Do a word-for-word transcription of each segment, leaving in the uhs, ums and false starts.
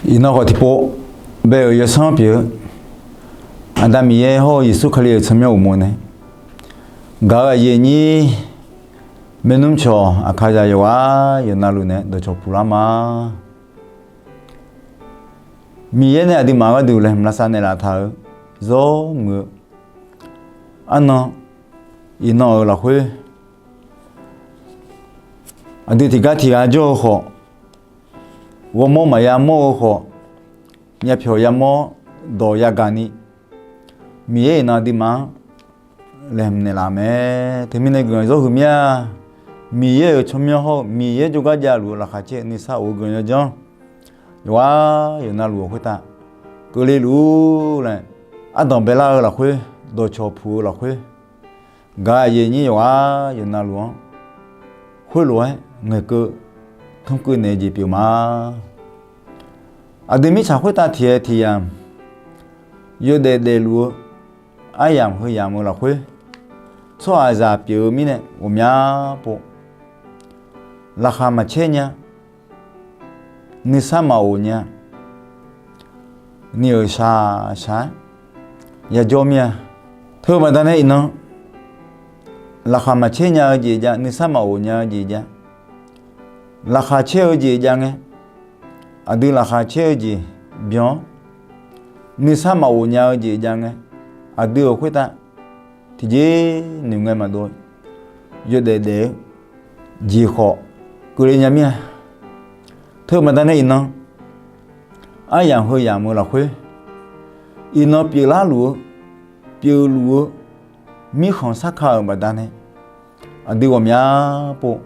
Iqnan khawf tiqpov bae-euq yawsanr pyeuf-eu Aqda Miqyaer hawr-eu Yeqsur Kali-euq tsawrmyanr uqmov nae gaq-eu aqyuif aqnyir maernmr cawq Aqkaqzaq yawqghaq yawqnavluf nae dawqcawq puq lar ma. Miqyaer nae aqduimaf gharduq laeqhmq lavsav naeqlaf taq-euq zawr muiq-eu arnan, iqnan-euq lafkhoer aqdui tiqgar tiqghaq jawr-eu khawf, ghawrmawr maqya mawr-eu khawf, myavpyawq yamawr dawq yagaq ni, Miqyaer iqnan aqduimaf-anr laeqhmq naeqlaf mae. Teumirnae guiqlanq zawr huiq mir-a. Miqyaer-euq tsawrmyanr hawr-eu Miqyaer jawrgar javluf-eu laqkhaq caer-eu nuisar of-eu guiqlanq yawdzanr yawqghaq yawqnavluf-euq khoertav keuvle luf-ur laer, ardanq baelar-eu lafkhoer, dawqcawq puq-eu lafkhoer, gaq-eu aqyuif aqnyir yawqghaq yawqnavluf-anr khoerlof-aer ngaeqkeuv tmrkeuv naeq-eu jeq pyeuf ma. Aqdui mirtsaq khoertav tiq ghae tiq yamq yawdaef daefluf-eu aryamq heu yamq-eu lafkhoer, tsawrhaqzaq pyeuf-eu mirnae ghawqmya pov laqkhaq maqcaer nya, nuisar maqof nya ni-euq shaq shaq-aer yajawr mir-a. Teu-eu baqdanae iqnan laqkhaq maqcaer nya-eu jeq jav, nuisar maqof nya-eu jeq jav. Laqkhaq caer-eu jeq jav ngae, aqdui laqkhaq caer-eu jeq byan-awr, nuisar maqof nya-eu jeq jav ngae, aqdui-euq khoertav tiqjeq noeq ngae maqdov yawdaef daef-eu jeq khawf keuvle nya mir-a. Teu-eu baqdanae iqnan aryamq heu yamq-eu lafkhoer, iqnan pyeuflar luf-eu, pyeufluf-eu mirkhanq sarkar-euq baqdanae, aqdui ghawqmya pov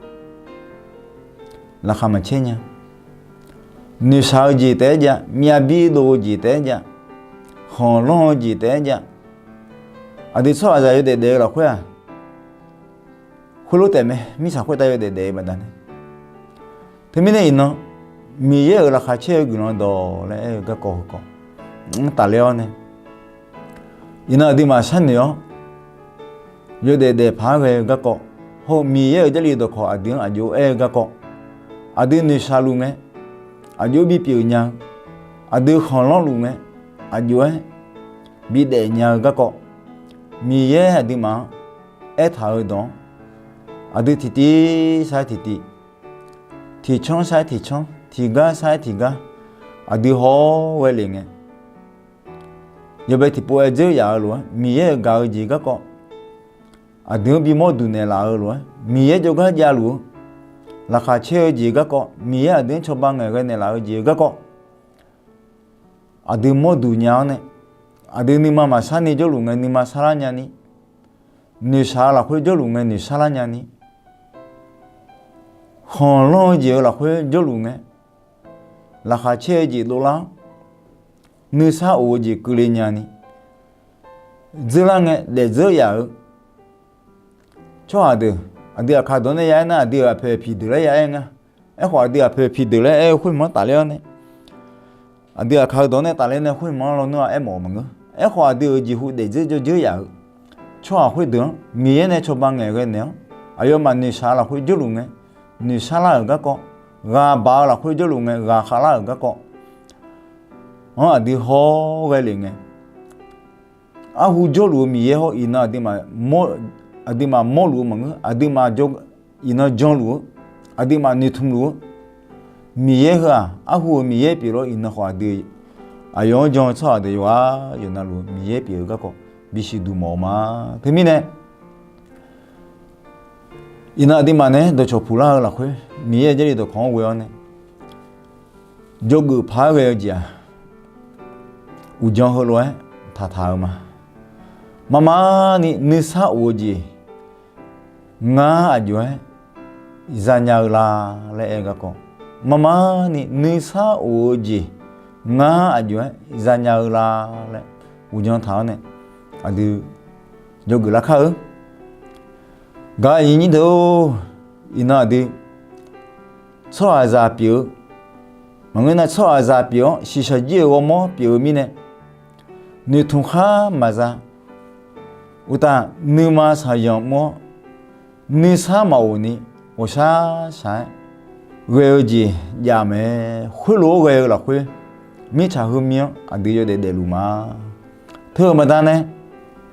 laqkhaq maqcaer nya. Noeqshaq-eu jeq taef-aer jav, myav bir dov-eu jeq taef-aer jav, khanqlanr-eu jeq taef-aer jav. Aqdui tsawrhaqzaq yawdaef daef-eu lafkhoer-aq, khoerlof taef mae, mirtsaq khoertav yawdaef daef-eu baqdanae. Teumirnae iqnan Miqyaer-euq laqkhaq caer-eu guiqlanq dawq laer aer-eu garkawv heukawv mr tafler-awr nae, iqnan aqduimaf sharnoeq-awr yawdaef daef paq-aer ghae-eu garkawv, hawr-eu Miqyaer-euq Jarlif dawqkawq aqdui-anr aqjox aer-eu garkawv, aqdui noeqshaq luf ngae aqjox bipyeuf nya-eu, aqdui khanqlanr luf ngae aqjox-aer bidaef nya-eu garkawv, Miqyaer aqduimaf-anr aertaq-eu dawq-anr, aqdui tiqtiv sar-aer tiqtiv, tiqcanr sar-aer tiqcanr, tiqgar sar-aer tiqgar, aqdui haw-awr ghae lef ngae, yawbae tiqpov-aer dzeur yaf-eu lof-aer Miqyaer-euq gaq-eu jeq garkawv, aqdui-anr bimawr duq naeqlaf-eu lof-aer Miqyaer jawrgar javluf-eu laqkhaq caer-eu jeq garkawv, Miqyaer aqdui-anr cawba ngaeqghae naeqlaf-eu jeq garkawv, aqdui mawr duq nya-awr nae, aqdui nuima maqsar ni jawrluf ngae nuima sarlar nyani, noeqshaq-eu lafkhoer jawrluf ngae noeqsarlar nyani, khanqlanr-eu jeq-eu lafkhoer jawrluf ngae, laqkhaq caer-eu jeq dovlar-awr, nuisar of-eu jeq keuvle nyani, dzeurlar ngae daefdzeur yaf-eu tsawrhaq deuq, aqdui aqkaq dawq-anr nae ya aer nar, aqdui-euq aqpoeq piqdeuq laer ya aer nga. Aerkhawf, aqdui aqpoeq piqdeuq laer aer-eu khoermawr-anr tafler-awr nae, aqdui aqkaq-eu dawq-anr nae tafler nae khoermawr-anr lawnmr-aq aermawf-euq maqngeur. Aerkhawf, aqdui-euq jeqhu daefdzeur jawrdzeur yaf-euq tsawrhaq khoerdeuq-anr Miqyaer nae cawba ngaeqghae naeq-awr, aqyawfmaf noeqshaq-eu lafkhoer jawrluf ngae noeqsarlar-euq garkawv, ghaq baq-eu lafkhoer jawrluf ngae ghaq khavlar-euq garkawv-anr aqdui haw-awr ghae lef ngae, arhu jawrluf-eu Miqyaer hawr iqnan aqduimaf mawrluf-eu maqngeur. Aqduimaf iqnan janluf-eu, aqduimaf noeqtmq luf-eu Miqyaer heu-aq, arhu-euq Miqyaer pyeuf lor. Iqnan khawf aqdui aqyawf-anr jan-eu tsawrhaq deuq yawqghaq yawqnavluf-eu Miqyaer pyeuf-eu garkawv bisiq duq mawf-eu ma. Teumirnae, iqnan aqduimaf naeq-aer dawqcawq puqlar-eu lafkhoer Miqyaer-euq Jarlif dawqkawq-anr ghoe-awr nae, jawrgeuf paq-aer ghae-eu jeq-aq, uqdzan heulof-aer taqtaq-eu ma. Marmar ni nuisar of-eu jeq ngar aqjox-aer zanya-eu la laer aer-eu garkawv, marmar ni nuisar of-eu jeq ngar aqjox-aer zanya-eu la laer uqdzan taq-awr nae, aqdui jawrgeuf larkar-eu. Gaq-euq aqyuif aqnyir deuq-or, iqnan aqdui tsawrhaqzaq pyeuf-eu maqngeur nar, tsawrhaqzaq pyeuf-awr shiqshaq jir-euq ghawrmawr pyeuf-eu mirnae, noeqtmq khar maqza, uqtaf nuima saqyanq mr-awr nuisar maqof ni ghawqshaq shaq-aer ghae-eu jeq jav mae. Khoerlof-aer ghae-eu lafkhoer mirtsaq heu mir-anr aqdui yawdaef daefluf ma. Teu-euq baqdanae,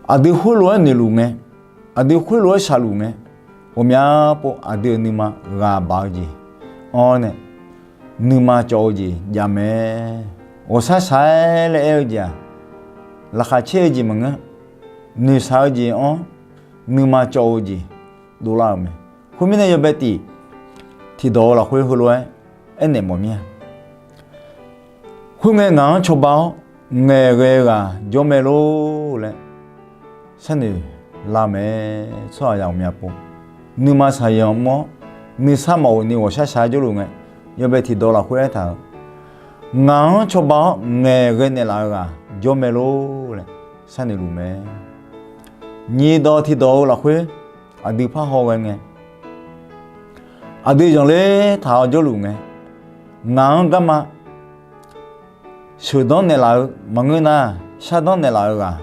aqdui khoerlof-aer noeqluf ngae, aqdui khoerlof-aer shaqluf ngae, ghawqmya pov aqdui-euq nuima ghaq baq-eu jeq-anr nae, nuima cawv-eu jeq jav mae. Ghawqshaq shaq-aer laer aer-eu jeq-aq, laqkhaq caer-eu jeq maqngeur, noeqshaq-eu jeq-anr nuima cawv-eu jeq dovlar-euq mae. Khoermirnae yawbae tif tiqdawq-eu lafkhoer heulof-aer aernaeq mawf mir-a. Khoerngae ngaq-anr cawba-awr ngaeqghae ghaq jawr mae lor laer sharnoeq lar mae. Tsawrhaqzaq ghawqmya pov nuima shaqyanq mr-awr nuisar maqghof ni ghawqshaq shaq-aer jawrluf ngae, yawbae tiqdawq lafkhoer aertaq-euq, ngaq-anr cawba-awr ngaeqghae naeqlaf-eu ghaq jawr mae lor laer sharnoeq luf mae. Nyiq dawq tiqdawq-eu lafkhoer aqdui parhaw ghae ngae, aqdui zanqler taq-awr jawrluf ngae, ngaq-anr garma sheuqdanr naeqlaf-eu maqngeur nar, shardanr naeqlaf-eu ghaq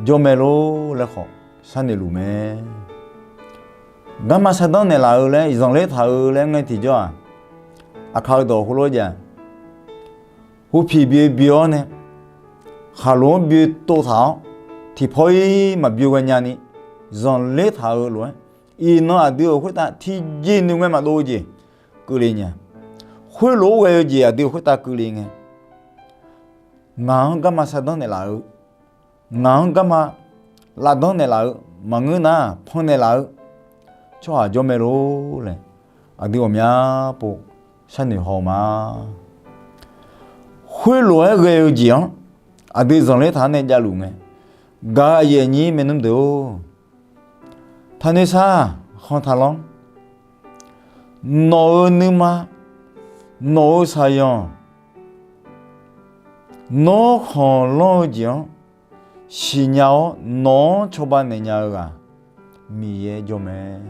jawr mae lor laer khawf sharnoeq luf mae. Garma shardanr naeqlaf-eu laer zanqler taq-eu laer ngae tiqjawr-aq, aqkaq-eu dawq heulof-aer jav, hupiq byoe byoe-awr nae khaqlo-anr byoe tov taq-awr, tiqpaw-ir maqbyoe ghae nyani zanqler taq-eu lof-aer, iqnan aqdui-euq khoertav tiqjeq noeq ngae maqdov-eu jeq keuvle nya. Khoerlof-aer ghae-eu jeq aqdui-euq khoertav keuvle ngae, ngaq-anr garma shardanr naeqlaf-eu, ngaq-anr garma lavdanr naeqlaf-eu maqngeur nar, pan naeqlaf-eu tsawrhaq jawr mae lor laer aqdui ghawqmya pov sharnoeq haw-eu ma. Khoerlof-aer ghae-eu jeq-anr aqdui zanqler taq-anr nae javluf ngae, gaq-eu aqyuif aqnyir maernmr deuq-or, taqnoeq sar, khanq taqlanr. Nawq-euq nuima, nawq-euq shaqyanq, nawr khanqlanr-eu jeq-anr siqnya-awr nawq-anr cawba naeq nya-eu ghaq Miqyaer jawr mae.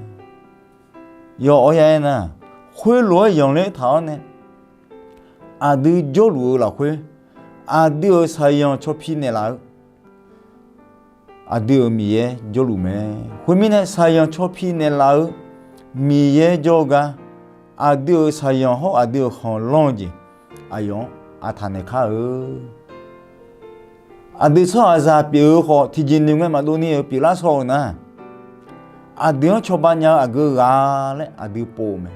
Yawf-awr ya aernar, khoerlof-aer zanqler taq-awr nae aqdui jawrluf-eu lafkhoer, aqdui-euq shaqyanq cawpi naeqlaf-eu aqdui-euq Miqyaer jawrluf mae. Khoermirnae shaqyanq cawpi naeqlaf-eu Miqyaer jawr-eu gar, aqdui-euq shaqyanq hawr aqdui-euq khanqlanr-eu jeq aqyawf-anr aqtaq naeq kar-eu. Aqdui tsawrhaqzaq pyeuf-eu khawf tiqjeq noeq ngae maqdov ni-euq pyeuflar shaw-eu nar, aqdui-anr cawba nya-eu aqgeu ghaq laer aqdui pov-eu mae.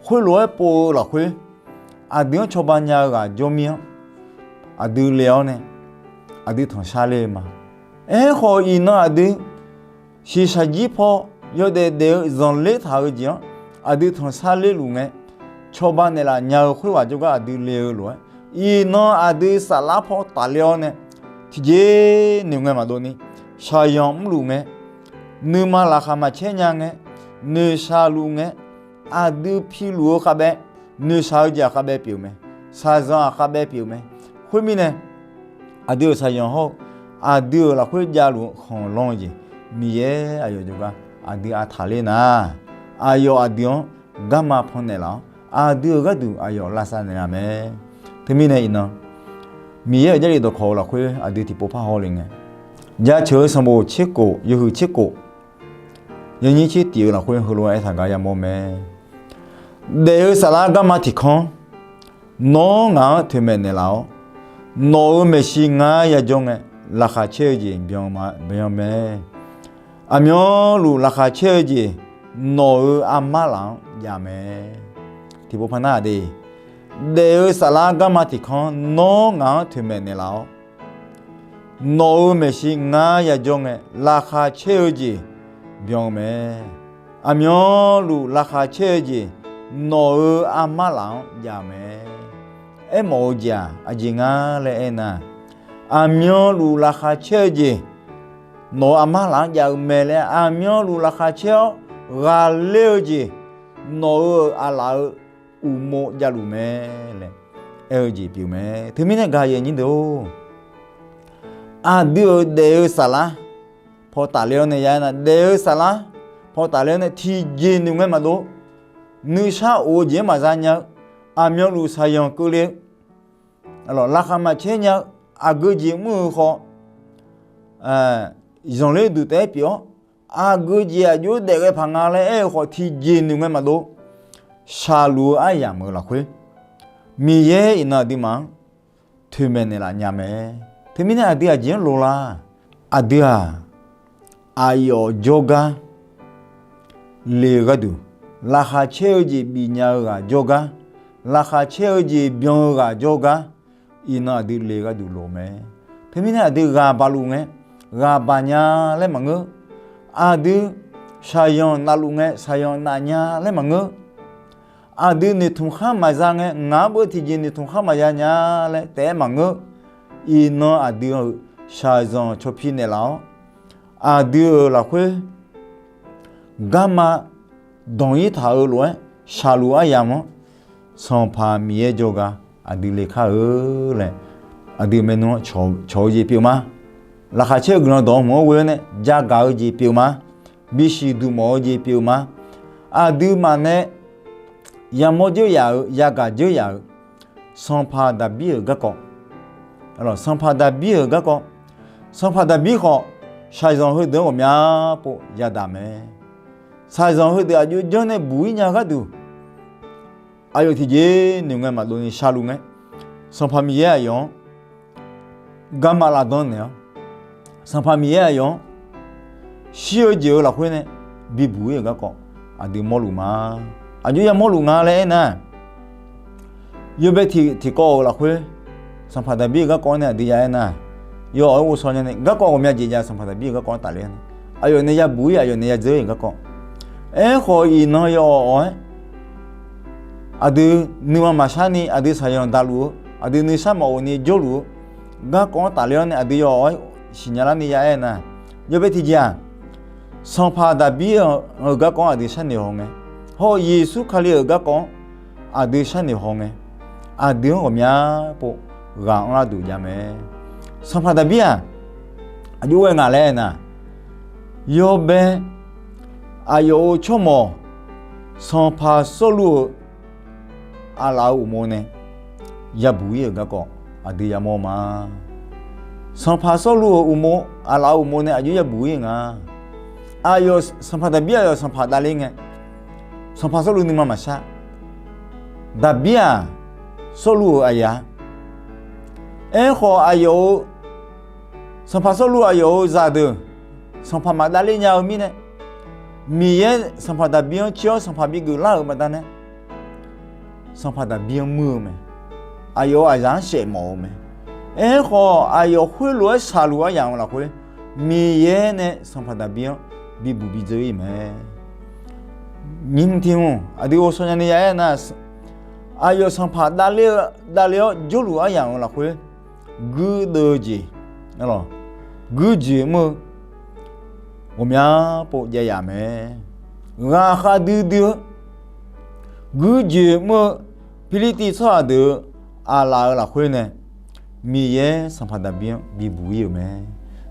Khoerlof-aer pov-eu lafkhoer, aqdui-anr cawba nya-eu ghaq jawr mir-anr aqdui le-awr nae aqdui tanqshar ler-eu ma. Aerkhawf iqnan aqdui shiqshaq jir paw yawdaef daef-eu zanqler taq-eu jeq-anr aqdui tanqshar lerluf ngae, cawba naeqlaf nya-eu khoerghaq jawrgar aqdui le-eu lof-aer, iqnan aqdui saflar paw tafler-awr nae tiqjeq noeq ngae maqdov ni shaqyanq mrluf ngae, nuima laqkhaq maqcaer nya ngae, noeqshaq luf ngae, aqdui piluf-eu khavbae, noeqshaq-eu jeq aqkhavbae pyeuf mae. Shaqzanq aqkhavbae pyeuf mae. Khoermirnae, aqdui-euq shaqzanq hawr-eu aqdui-euq lafkhoer javluf-eu khanqlanr-eu jeq, Miqyaer aqyawf jawrgar aqdui aqtaq ler nar, aqyawf aqdui-anr garma pannaeq laf-awr, aqdui-euq gharduq aqyawf lavsav naeqlaf mae. Teumirnae iqnan, Miqyaer-euq Jarlif dawqkawq-eu lafkhoer aqdui tiqpov parhaw le ngae, Jaceuq-eu sanqbof tserkof, yawhuiq tserkof, yawnyir tsertif-eu lafkhoer heulof-aer aertaq gar yamawr mae. Daef-eu saflar garma tiq kanr, nawr ngaq-anr toeqmaeq naeqlaf-awr, nawq-euq maeqshi ngar yajawr ngae, laqkhaq caer-eu jeq byan ma, byan mae. Aqmyanluf laqkhaq caer-eu jeq nawq-euq armar laf-anr jav mae. Tiqpov par nar-aq de, daef-eu saflar garma tiq kanr nawr ngaq-anr toeqmaeq naeqlaf-awr, nawq-euq maeqshi ngar yajawr ngae, laqkhaq caer-eu jeq byan-eu mae. Aqmyanluf laqkhaq caer-eu jeq nawq-euq armar laf-anr jav mae. Aermawf-eu jeq-aq aqjeq nga laer aernar, aqmyanluf laqkhaq caer-eu jeq nawq-euq armar laf-anr jav-eu mae laer, aqmyanluf laqkhaq caer-awr ghaqler-eu jeq nawq-euq aqlaf-euq uqmov javluf mae laer aer-eu jeq pyeuf mae. Teumirnae gaq-eu aqyuif aqnyir deuq-or, aqdui-euq daef-eu saflar paw tafler-awr nae ya aernar, daef-eu saflar paw tafler-awr nae tiqjeq noeq ngae maqdov, nuisar of-eu jeq-anr maqza nya-eu, aqmyanluf saqyanq keuvle-eu, laqkhaq maqcaer nya-eu, aqgeu jeq mr-eu khawf, zanqler duq taef-aer pyeuf-awr, aqgeu jeq aqjox daef ghae paq nga laer aer-eu khawf tiqjeq noeq ngae maqdov, shaqluf-eu aryamq-euq lafkhoer, Miqyaer iqnan aqduimaf-anr toeqmaeq naeqlaf nya mae. Teumirnae aqdui aqjeq-anr loq la? Aqdui-aq, aqyawf jawrgar le-eu gharduq, laqkhaq caer-eu jeq bifnya-eu ghaq jawrgar, laqkhaq caer-eu jeq byan-eu ghaq jawrgar, iqnan aqdui le gharduq loq mae. Teumirnae aqdui ghaq baq luf ngae, ghaq baq nya laer maqngeur. Aqdui shaqzanq navluf ngae, shaqzanq navnya laer maqngeur. Aqdui noeqtmq khar maqza ngae, ngaq-anr beu tiqjeq noeqtmq khar maqza nya laer taef-aer maqngeur. Iqnan aqdui-euq shaqzanq cawpi naeqlaf-awr, aqdui-euq lafkhoer garma danq-ir taq-eu lof-aer shaqluf aryamq-anr Sanqpaq Miqyaer jawrgar aqdui le kar-eu laer, aqdui maernmr-anr cawq-eu jeq pyeuf ma. Laqkhaq caer-eu guiqlanq dawq hmq-anr ghoe-awr nae jagaq-eu jeq pyeuf ma. Bisiq duqmawf-eu jeq pyeuf ma. Aqduimaf nae yamawr dzeur yaf-euq, yagaq dzeur yaf-euq Sanqpaq Daqbir-euq garkawv, Sanqpaq Daqbir-euq garkawv, Sanqpaq Daqbir khawf, shaqzanq heudeuq-anr ghawqmya pov yadaq mae. Shaqzanq heudeuq aqjox janr nae buq-ir nya gharduq, aqyawf tiqjeq noeq ngae maqdov ni shaqluf ngae, Sanqpaq Miqyaer aqyawf-anr garma lavdanr naeq-awr, Sanqpaq Miqyaer aqyawf-anr shir-eu jeq-euq lafkhoer nae bibuq-ir-euq garkawv aqdui mawrluf ma. Aqjox yamawrluf nga laer aernar, yawbae tiq tiqkawv-euq lafkhoer Sanqpaq Daqbir-euq garkawv-anr nae aqdui ya aernar, yawawq-aer ghovshaw nyani garkawv ghawqmya jeq jav-eu Sanqpaq Daqbir-euq garkawv-anr tafler-awr nae, aqyawf nae yabuq-ir, aqyawf nae yadzeur-ir garkawv. Aerkhawf, iqnan yawawq-awr-aer aqdui nuima maqshar ni, aqdui shaqzanq daqluf-eu, aqdui nuisar maqof ni jawrluf-eu garkawv-anr tafler-awr nae aqdui yawawq-aer siqnya larni ya aer nar, yawbae tiqjeq-aq, Sanqpaq Daqbir-euq garkawv-anr aqdui sharnoeq haw ngae, hawr-eu Yeqsur Kali-euq garkawv-anr aqdui sharnoeq haw ngae, aqdui-anr ghawqmya pov ghaq anrlar duq jav mae. Sanqpaq Daqbir-aq, aqjox ghae ngaq laer aernar, yawbae aqyawf-euq tsawrmawq Sanqpaq Sawrluv-euq aqlaf-euq uqmov nae yabuq-ir-euq garkawv aqdui yamawr ma. Sanqpaq Sawrluv-euq uqmov, aqlaf-euq uqmov nae aqjox yabuq-ir nga. Aqyawf Sanqpaq Daqbir aqyawf sanqpaq davler ngae, Sanqpaq Sawrluv nuima maqshar. Daqbir-aq, Sawrluv-euq aqyawf-a. Aerkhawf, aqyawf-euq, Sanqpaq Sawrluv aqyawf-euq zaqdeuq sanqpaq maqdavler nya-eu mirnae, Miqyaer Sanqpaq Daqbir-anr cir-awr sanqpaq bigeuf lar-euq baqdanae, Sanqpaq Daqbir-anr muir-eu mae. Aqyawf-euq aqzaq-anr saef mawf-eu mae. Aerkhawf, aqyawf khoerlof-aer shaqluf aryamq-euq lafkhoer, Miqyaer nae Sanqpaq Daqbir-anr bibuq bidzeur-ir mae. Nyiq hmq tiq hmq aqdui ghovshaw nyani ya aer nar, aqyawf sanqpaq davler-eu, davler-awr jawrluf aryamq-euq lafkhoer, guirdeuv-eu jeq, guirjoeq mr-eu ghawqmya pov jav yaf mae. Ghaqkhav duidui-eu guirjoeq mr-eu Pirlirtiv tsawrhaq deuq-euq aqlaf-euq lafkhoer nae, Miqyaer Sanqpaq Daqbir-anr bibuq-ir-euq mae.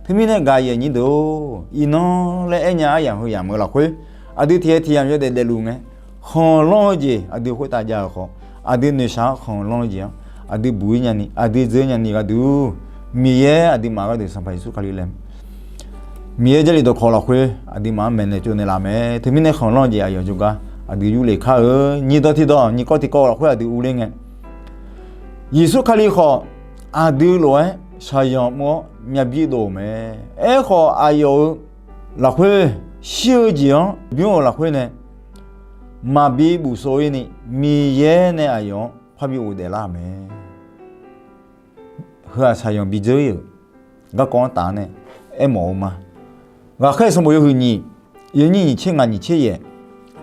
Teumirnae gaqyaf nyir deuq-or, iqnan laer aernya aryamq heu yamq-euq lafkhoer, aqdui tiq ghae tiq yamq yawdaef daefluf ngae, khanqlanr-eu jeq aqdui khoertav jav-euq khawf, aqdui noeqshaq-anr khanqlanr-eu jeq-anr aqdui buq-ir nyani, aqdui dzeur nyani gharduq, Miqyaer aqduimaf gharduq Sanqpaq Yeqsur Kali laer Miqyaer Jarlif dawqkawq lafkhoer aqduimaf-anr maeqnaeq tsovnaeq laf mae. Teumirnae khanqlanr-eu jeq aqyawf jawrgar aqdui yurlef kar-eu. Nyiq dawq tiq dawq, nyiq kawv tiq kawv lafkhoer aqdui urler ngae, Yeqsur Kali khawf aqdui lof-aer shaqzanq mr-awr myavbir dov-euq mae. Aerkhawf, aqyawf-euq lafkhoer shir-eu jeq-anr bymr-euq lafkhoer nae maqbi bufsov-ir ni, Miqyaer nae aqyawf-anr parbi ghofdaef lar-euq mae. Heu-aq shaqzanq bidzeur-ir-euq garkawv-anr taf-awr nae aermawf-eu ma. Ghaqkhaer sanqbof yawhuiq nyiq, yawnyir nyiq tser ngaq nyiq tser yaef,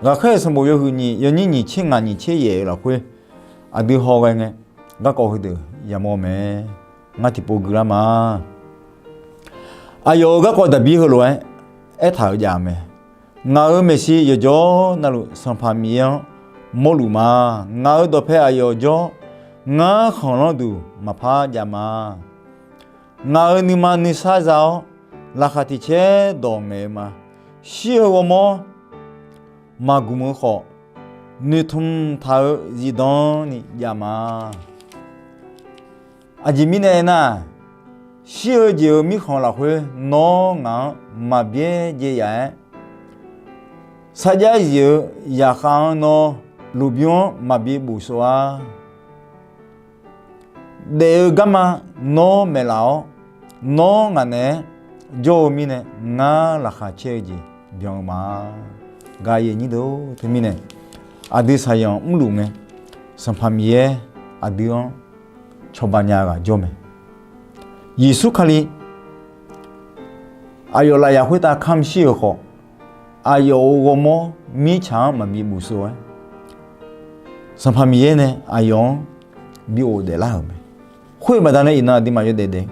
ghaqkhaer sanqbof yawhuiq nyiq, yawnyir nyiq tser ngaq nyiq tser yaef-euq lafkhoer aqdui hawghae ngae, garkawv heudeuq yamawr mae. Ngar tiqpov guilar ma. Aqyawf-euq garkawv Daqbir heulof-aer aertaq-euq jav mae. Ngaq-euq maeqshi yawqjawr navluf Sanqpaq Miqyaer-anr mawrluf ma. Ngaq-euq dawqpae aqyawf jawr, ngar khanqlanr duq maqpar jav ma. Ngaq-euq nuima nuisar za-awr, laqkhaq tiq caer dawq ngaeq-eu ma. Shir-eu ghawrmawr maqgmq-eu khawf, noeqtmq taq-eu zifdan ni jav ma. Aqjeq mirnae aernar, shir-eu jeq-euq mirkhanq lafkhoer nawr ngaq-anr maqbyaer jaev yaf-aer, sarjax zif-eu zaqkhav-anr nawr lmqbymr-anr maqbi bofsov-ar. daef-eu garma nawr maeqlaf-awr, nawr ngaq naeq-aer jawr-eu mirnae, ngar laqkhaq caer-eu jeq byan-eu ma. Gaqyaf nyir deuq-or, teumirnae aqdui shaqzanq mrluf ngae, Sanqpaq Miqyaer aqdui-anr cawba nya-eu ghaq jawr mae. Yeqsur Kali aqyawf lafyaq khoertav kamq shir-euq khawf, aqyawf-euq ghawrmawr mirtsaq-anr maqbi bufsov-aer, Sanqpaq Miqyaer nae aqyawf-anr bi ghofdaef lar-euq mae. Khoer-eu baqdanae iqnan aqduimaf yawdaef daef-eu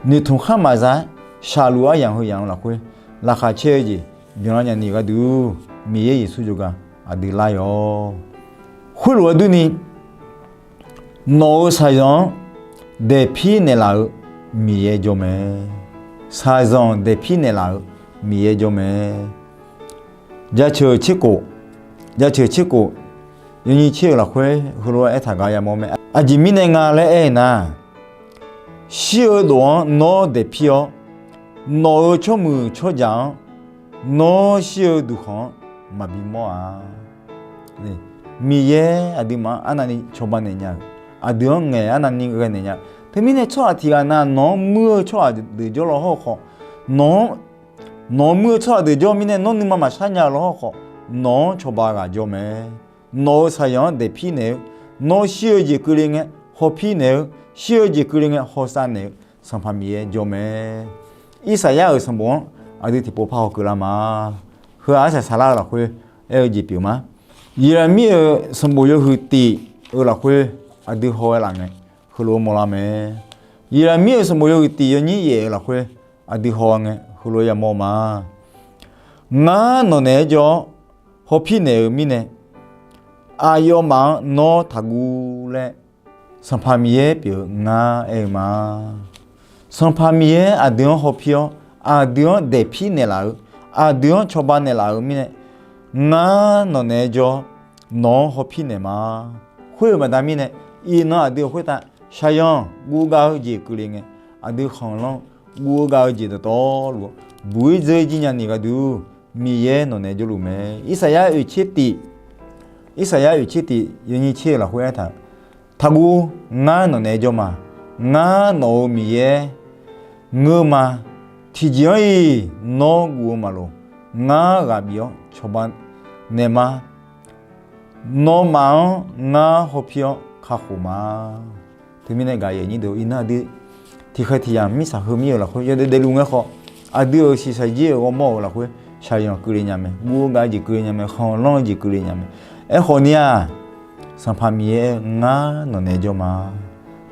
noeqtmq khar maqza-aer shaqluf aryamq heu yamq-eu lafkhoer, laqkhaq caer-eu jeq byanlar nyani gharduq, Miqyaer Yeqsur jawrgar aqdui lar-awq. Khoerlof-aer durni, nawq-euq shaqzanq-anr daefpir naeqlaf-eu Miqyaer jawr mae. Shaqzanq daefpir naeqlaf-eu Miqyaer jawr mae. Jaceuq tserkof, jaceuq tserkof, yawnyi tser-euq lafkhoer heulof-aer aertaq gar yamawr mae. Aqjeq mirnae nga laer aer-eu nar, shir-eu dof-anr nawr daefpir-awr, nawq-euq tsawrmuiq tsawrjaq-anr nawr shir-eu duqkhanq-anr maqbi mawr-a. Miqyaer aqduimaf-anr arnavni cawba naeq nya-euq, aqdui-anr ngaeq arnavni ghae naeq nya-eu. Teumirnae tsawrhaq tiq ghaq na nawq-anr muir-eu tsawrhaq deuq jawr law hawr-eu khawf, nawq-anr, nawq-anr muir-eu tsawrhaq deuq jawr mirnae nawr nuima maqshar nya-eu law hawr-eu khawf, nawq-anr cawba ghaq jawr mae. Nawq-euq shaqzanq-anr daefpir naeq-eu, nawr shir-eu jeq keuvle ngae hawpir naeq-eu, shir-eu jeq keuvle ngae hawsav naeq-eu Sanqpaq Miqyaer jawr mae. Irsaqyar-euq sanqbof-anr aqdui tiqpov par hawkeuv lar ma. Heu-aq arsaq saqlar-eu lafkhoer aer-eu jeq pyeuf ma. Yeqlaqmir-euq sanqbof yawhuiq tif-euq lafkhoer aqdui haw-aer laf ngae, heulof-aer mawrlar mae. Yeqlaqmir-euq sanqbof yawhuiq tif yawnyir yaef-euq lafkhoer aqdui haw-a ngae, heulof-aer yamawr ma. Ngar nawq naeq-aer jawr-awr hawpir naeq-eu mirnae, aqyawfmaf-anr nawr taqguv laer Sanqpaq Miqyaer pyeuf-eu ngar aer-eu ma. Sanqpaq Miqyaer aqdui-anr hawpir-awr, aqdui-anr daefpir naeqlaf-eu, aqdui-anr cawba naeqlaf-euq mirnae, ngar nawq naeq-aer jawr-awr nawq-anr hawpir naeq ma. Khoer-euq baqda mirnae, iqnan aqdui-euq khoertav shaqzanq guv gav-eu jeq keuvle ngae, aqdui khanqlanr guv-eu gav-eu jeq dawqtawvluf-anr buq-ir dzeur-ir jir nyani gharduq, Miqyaer nawq naeq-aer jawrluf mae. Irsaqyar oeq tser tif, Irsaqyar oeq tser tif yawnyir tser-eu lafkhoer aertaq-euq, taqguv, ngar nawq naeq-aer jawr ma. Ngar nawq-euq Miqyaer ngeur ma. Tiqjeq-anr-iq nawr guv-eu maqloq. Ngar ghaq bif-awr cawba naeq ma. Nawmaf-anr ngar hawpir-awr kakhof ma. Teumirnae gaqyaf nyir deuq-or, iqnan aqdui tiqkhaeq tiqyamq mirtsaq heu mir-euq lafkhoer yawdaef daefluf ngae khawf, aqdui-euq shiqshaq jir-euq ghawrmawr-euq lafkhoer shaqzanq keuvle nya mae, guv-eu gav-eu jeq keuvle nya mae, khanqlanr-eu jeq keuvle nya mae. Aerkhawf ni-aq, Sanqpaq Miqyaer ngar nawq naeq-aer jawr ma.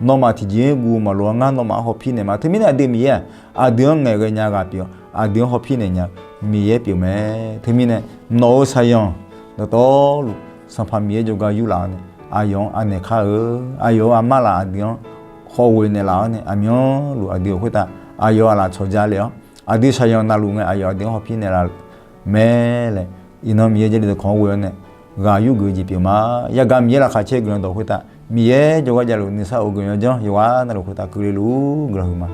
Nawmaf tiqjeq-anr guv maqloq-a, ngar nawmaf-anr hawpir naeq ma. Teumirnae aqdui Miqyaer-aq, aqdui-anr ngaeqghae nya ghaq pyeuf-awr, aqdui-anr hawpir naeq nya-eu Miqyaer pyeuf mae. Teumirnae nawq-euq shaqzanq dawqtawvluf Sanqpaq Miqyaer jawrgar yurlaf-awr nae, aqyawf-anr anaeq kar-eu, aqyawf-euq armar laf aqdui-anr khawf ghoeq naeqlaf-awr nae, aqmyanluf aqdui-euq khoertav aqyawf aqlaf tsawqja lef-awr, aqdui shaqzanq navluf ngae aqyawf aqdui-anr hawpir naeqlaf-eu mae laer, iqnan Miqyaer Jarlif dawqkawq-anr ghoe-awr nae ghaq yurgeuf-eu jeq pyeuf ma. Yagaq Miqyaer laqkhaq caer-eu guiqlanq dawq khoertav, Miqyaer jawrgar javluf nuisar of-eu guiqlanq yawdzanr yawqghaq navluf khoertav keuvle luf-ur guiqlanq huiq ma.